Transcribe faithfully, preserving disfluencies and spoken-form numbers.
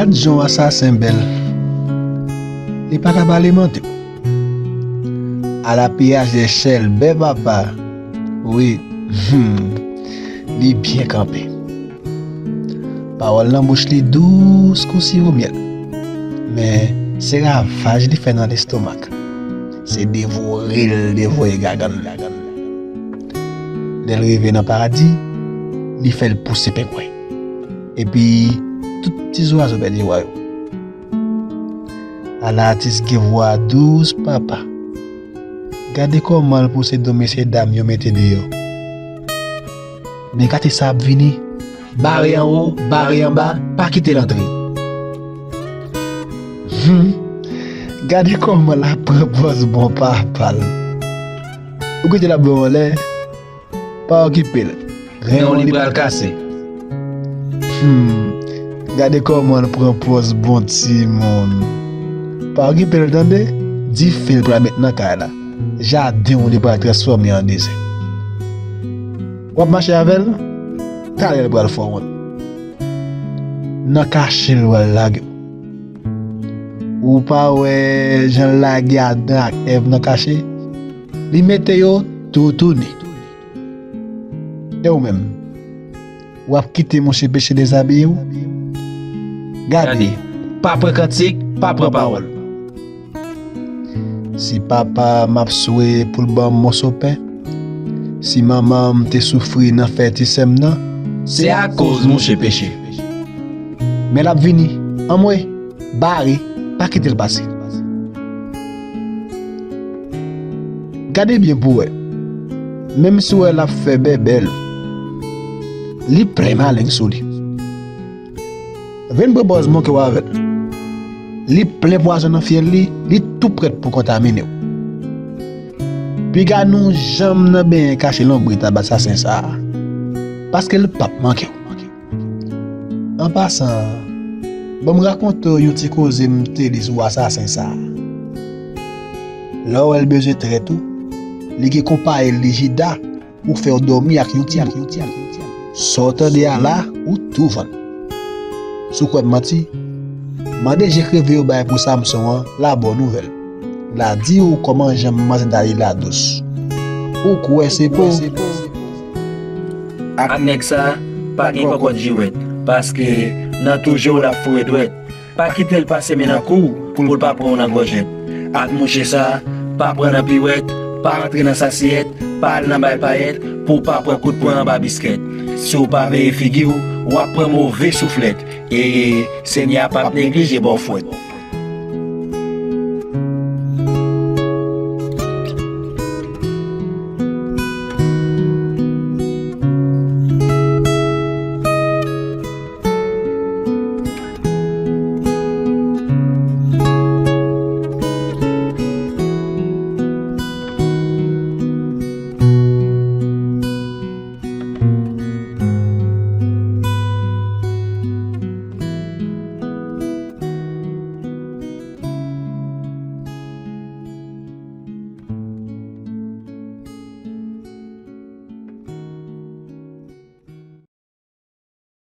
Gad jan yon asasen bèl. Li pa ka pale manti. Ala piyaj lèchèl, bè papa. Wi, hmm, li byen kanpe. Pawòl nan bouch li dous kou siwo myèl. Men, se ravaj li fè nan lestomak. Se devore l devore gagann. Lè l rive nan paradi, li fè l pouse pengwen. Epi, tout ti zwazo pèdi vwa yo. Ala atis gen vwa dous papa. Gade kòman l pouse do mesye dam yo mete deyò. Men gade sa ap vini. Bare anwo, bare anba, pa kite l antre. Hmm. Gade kòman l ap pran pòz bon papa l. Ou kite l ap ba w anlè. Pa okipe l. Ren w li pral kase. Hmm. Gade kòman l pran pòz bon timoun. Pa okipe l tande. Dife l pral met nan kay la. Jaden w li pral transfòme an dezè. W ap mache avè l. Talè l pral fè w wont. Nan kache l pral lage w. Ou pa wè jan l lage Adan ak Èv nan kache? Li mete yo toutouni. E ou menm? W ap kite monchè peche dezabiye w? Gade, pa pran kantik, pa pran pawòl. Si papa m ap swe pou l ban m moso pen, si manman m te soufri nan fè ti sè m nan, se akoz monchè peche. Men l ap vini, anmwe, bare, pa kite l pase. Gade byen pou w wè. Menm si w wè l ap fè bèbè l, li plen maleng sou li. Vin pran pòz monke w avè l. Li plen pwazon nan fyèl li, li tou prèt pou kontamine w. Piga nou janm nan benyen kache lonbrit aba asasen sa a. Paske l p ap manke w. An pasan, ban m rakonte w yon ti koze m te li sou asasen sa a. Lè w wè l bezwen trèt ou, li gen konpayi l li Jida pou fè w dòmi ak yon ti bou. Sa w tande a la, ou tou vann. Si w kwè m manti, mande je kreve yo bay pou Samson an, la bon nouvèl. La di w kòman janm manzè Dalila dous. Ou kwè se po? Ak nèg sa, pa gen kòkòt jiwèt, paske nan tou je w l ap foure dwèt. Pa kite l pase men nan kou w pou l pa pran w nan gòjèt. Ak mouche sa, pa pran nan piwèt, pa antre nan sasiyèt, pa al nan bay payèt, pou w pa pran kout pwen anba biskèt. Si w pa veye figi w, w ap pran move souflèt. E Senyè a p ap neglije ba w fwèt.